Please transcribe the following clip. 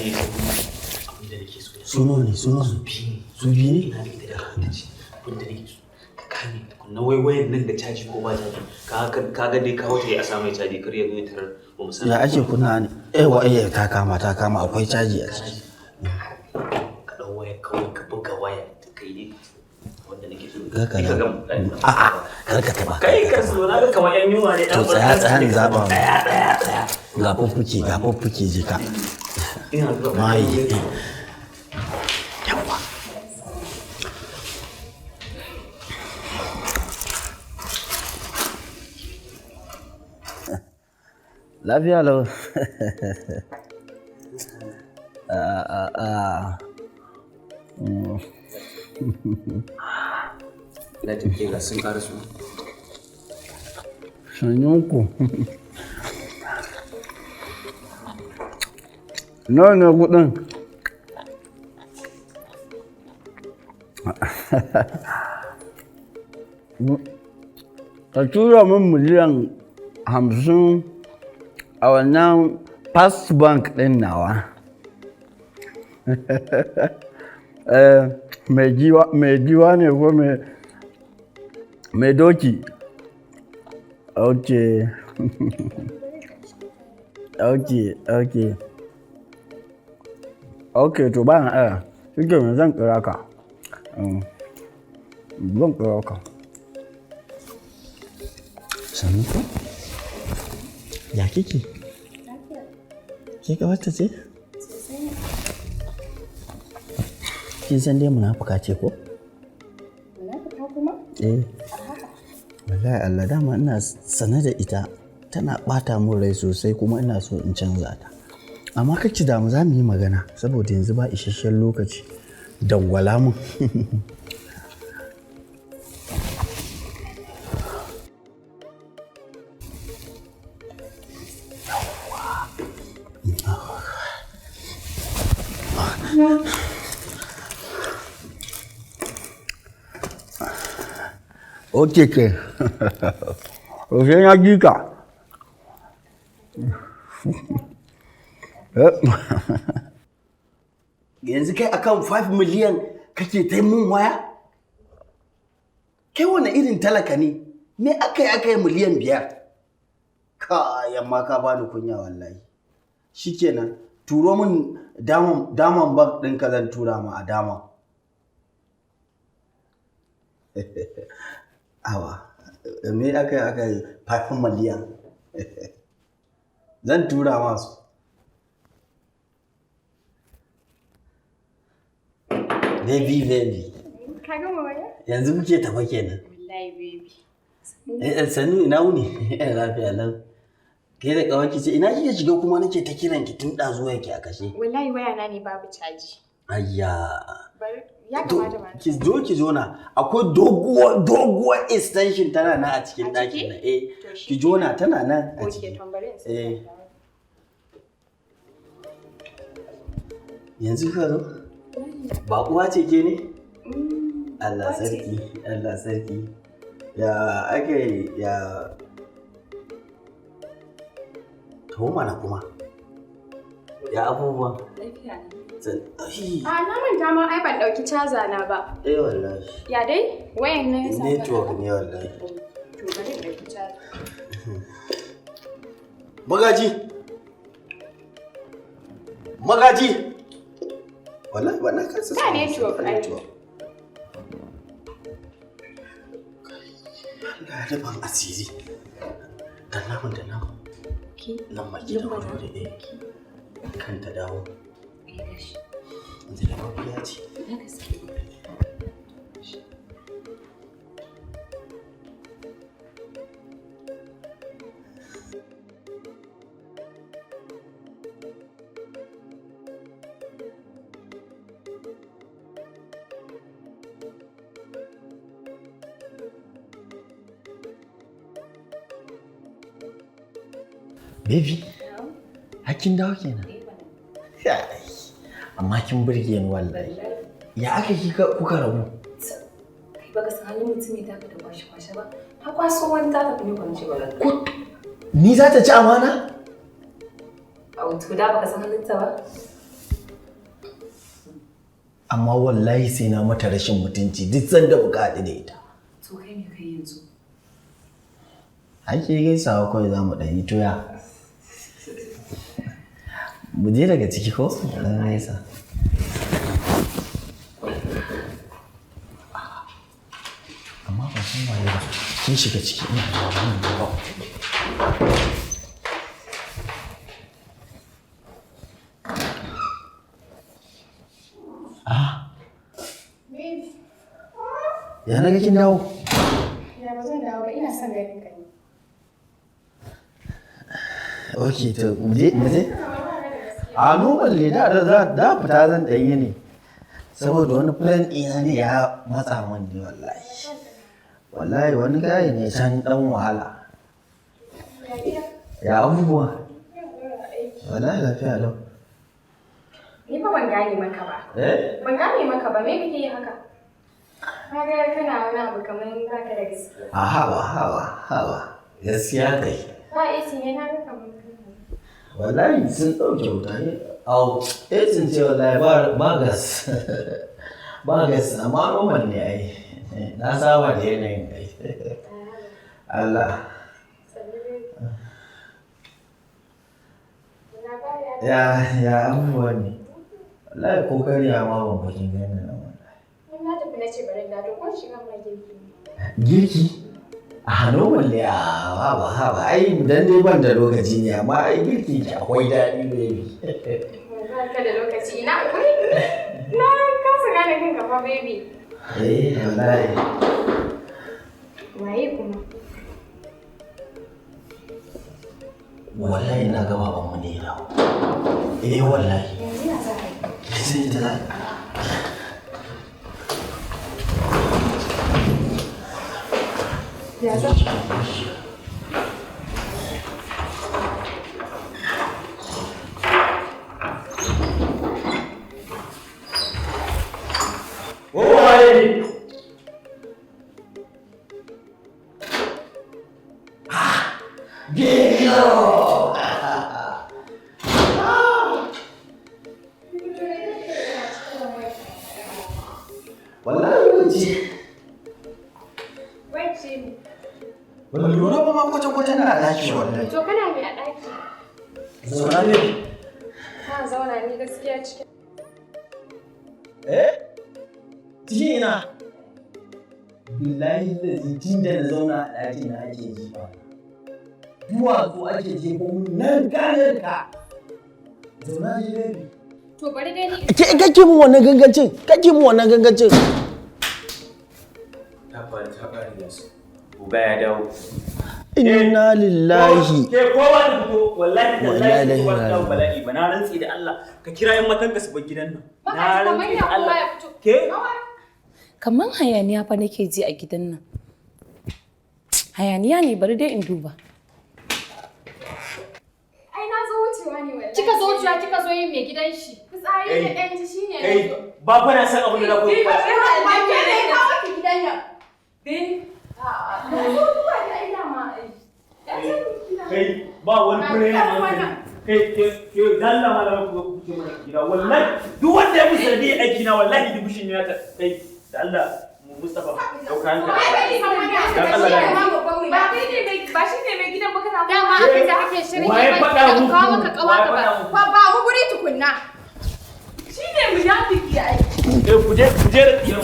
dai abin da nake so. Su nawa ne? Su nawa Su ne? biyu ne. Su biyu ne? Ina da ita da kawai ce. Abin da nake so ka kame tukunna, wai wayan nan da caji ko ba caji? Ka ga dai kawo ta yi a sa mai caji, kar ya zo ya tarar ba mu san. Ya ake kunna ne? Ewa, eh, ta kama, ta kama, akwai caji a ciki. Ka ɗau waya kawai, ka buga waya ka yi wanda nake so. Kar ka Ni ka damu. ga A'a, kar ka taba. Kai ka so na ga kamar yan yunwa ne. To tsaya, tsaya in zaɓa mu. Tsaya, tsaya, tsaya. Ga fuffuke, ga fuffuke, jika. Ina zuwa. Mai. Yawa. Lafiya lau. A a a. Ina tafiye ga sun ƙara su. Sannunku. Nawa ne kuɗin? Ka tura min 50 miliyan a wannan First Bank ɗin nawa. Eh, mai giwa ne ko mai doki? Okay. Okay. Okay, to ba na aya. Shi kenan, zan kira ka. Zan kira ka. Sannu ko? Ya kike? Ke kawarta ce? Kin san dai munafuka ce ko? Munafuka kuma? Eh. Wallahi Allah, dama ina sane da ita, tana ɓata min rai sosai, kuma ina so in canza ta. Amma kar ki damu, za mu yi magana saboda yanzu ba isasshen lokaci. Dangwala mun. Yawwa. Ok ke. Sai na ji ka. Yanzu kai akan 5 miliyan kake ta mun waya? Kai wani irin talaka ne? Me aka yi 5 miliyan? Kai, amma ka bani kunya wallahi. Shikenan, turo min daman bank ɗinka, zan tura ma a dama. Awa, me aka yi 5 miliyan? Zan tura masu. Baby, baby. Ka gama waya? Yanzu kuke tafa kenan. Wallahi, baby. Eh, sannu, ina wuni? Eh, lafiya lau. Ke da ƙawarki ce, ina kika shiga kuma nake ta kiran ki tun ɗazu yake a kashe? Wallahi waya na ne babu caji. Ayya. Bari ya To, kamata ma. ki zo ki jona. Akwai doguwar doguwar extension tana nan a cikin A ciki? ɗakin nan. Eh, To shi ki jona, tana nan a Okay, ciki. to bari in saka Eh. ta. Yanzu ka zo? Baƙuwa ce ke ne? Allah Wace? sarki, Allah sarki. Ya ake ya taho mana kuma. Ya abubuwan. Lafiya ne. Ai, A na manta ma ai ban ɗauki caza na ba. eh wallahi. Ya dai? Wayan nan ya samu Network matsala? ne wallahi. To bari in ɗauki caza. Magaji! Magaji! Wallahi ba na kasa Ba samun network ai. Network. Allah ya rufan asiri. Dan namun da namun. Ki? Nan ma ki da Lamba na? wuri eh. Kan ta dawo. Eh, gashi. Yanzu da mafiya ce. Na gaske. Baby, hakkin dawo kenan. Kai, amma kin burge ni wallahi. Ya aka kika kuka rabu? Kai baka san halin mutum ne taka da kwashe kwashe ba. Ta kwaso wani ta tafi, ni kwance ba. Ko ni za ta ci amana? A to da baka san halinta ba. Amma wallahi sai na mata rashin mutunci duk sanda muka haɗu da ita. To kai me kai yanzu? Ake gaisawa kawai za mu ɗan yi toya. Mu je daga ciki ko? Ɗan gaisa. Amma ban san waye ba. Kin shiga ciki ina zuwa nan gaba. Ah. Ya na ga kin dawo? Ya ba zan dawo ba, ina son ganin ka ne. Ok, to mu je mu je. A normal ne da da da fita zan ɗan yi ne. Saboda wani plan ɗina ne ya matsa min ne wallahi. Wallahi wani gaye ne can ɗan wahala. Ya abubuwa. Wallahi lafiya lau. Ni fa ban gane maka ba. Eh? Ban gane maka ba, me kake yi haka? Na ga kana wani abu kamar baka da gaskiya. A haba haba haba. Gaskiya kai. Ba AC ne na ga kamar kana. Wallahi sun ɗauke wuta ne. Au, eh sun ce wallahi ba ba gas. Ba gas amma normal ne ai. Na saba da yanayin ai. Allah. Ya ya abubuwa ne. Wallahi ko karya ma ban bakin gani nan wallahi. Ni na tafi na ce bari na to ko shiga ma girki. Girki? A normal ne a haba haba ai dan dai ban da lokaci ne amma ai girki ki akwai daɗi baby. Ba ka da lokaci ina wai na kasa gane kanka fa baby. Eh wallahi. Waye kuma? Wallahi ina ga babanmu ne ya dawo. Eh wallahi. Yanzu ya za ka yi? Sai ta za. Ya za? Waye ne? Gero! Wallahi bacci. Bacci ne. Ban lura ba ma kwata-kwata na ɗaki wallahi. To kana me a ɗaki? Zauna ne. Ka zauna ni gaskiya cikin. Eh? Cikin ina? Billahi lazi tun da na zauna a ɗakin na ake jifa. Duwatsu ake jefo mun nan ganar ka. Zauna ne baby. To bari dai ni. Ke kake mun wannan gangancin? Kake mun wannan gangancin? Ta faru ta ƙare da su. Uga ya dawo. Inna lillahi. Ke kowa da fito wallahi Wa inna tallahi ilaihi kowa da raji'un. bala'i ba na rantsi da Allah ka kira yan matanka su bar gidan nan. Baka Na ji kamar rantsi ya da kowa Allah. ya fito. Ke? Kaman hayaniya fa nake ji a gidan nan. Hayaniya ne bari dai in duba. Ai na zo wucewa ne wallahi. Kika zo wucewa kika zo yin mai gidan shi. Fitsari da ɗan ji shine na Kai zo. ba fa na san abin da za ku yi. Ba ke ne kawo ki gidan nan. Bin. A'a. Na zo duba ki ai dama ai. Ya ce miki na. Kai ba wani Na fure karɓi ne wannan. Kai ke ke dalla malama ku ku ce mana gida wallahi duk wanda ya musu da aiki na wallahi dubushin ne ya ta kai da Allah mu Mustafa dauka hankali. Ai bai san wani abu Dan da Allah shi na ma babban mu. Ba kai ne mai ba shi ne mai gidan ba kana Dama abin da kake shirin Waye yi faɗa ka muku? kawo maka kawa Waye ka ba. faɗa muku? Ba ba mu guri tukunna. Shi ne munafiki ai. Eh ku je ku je da tsiyan.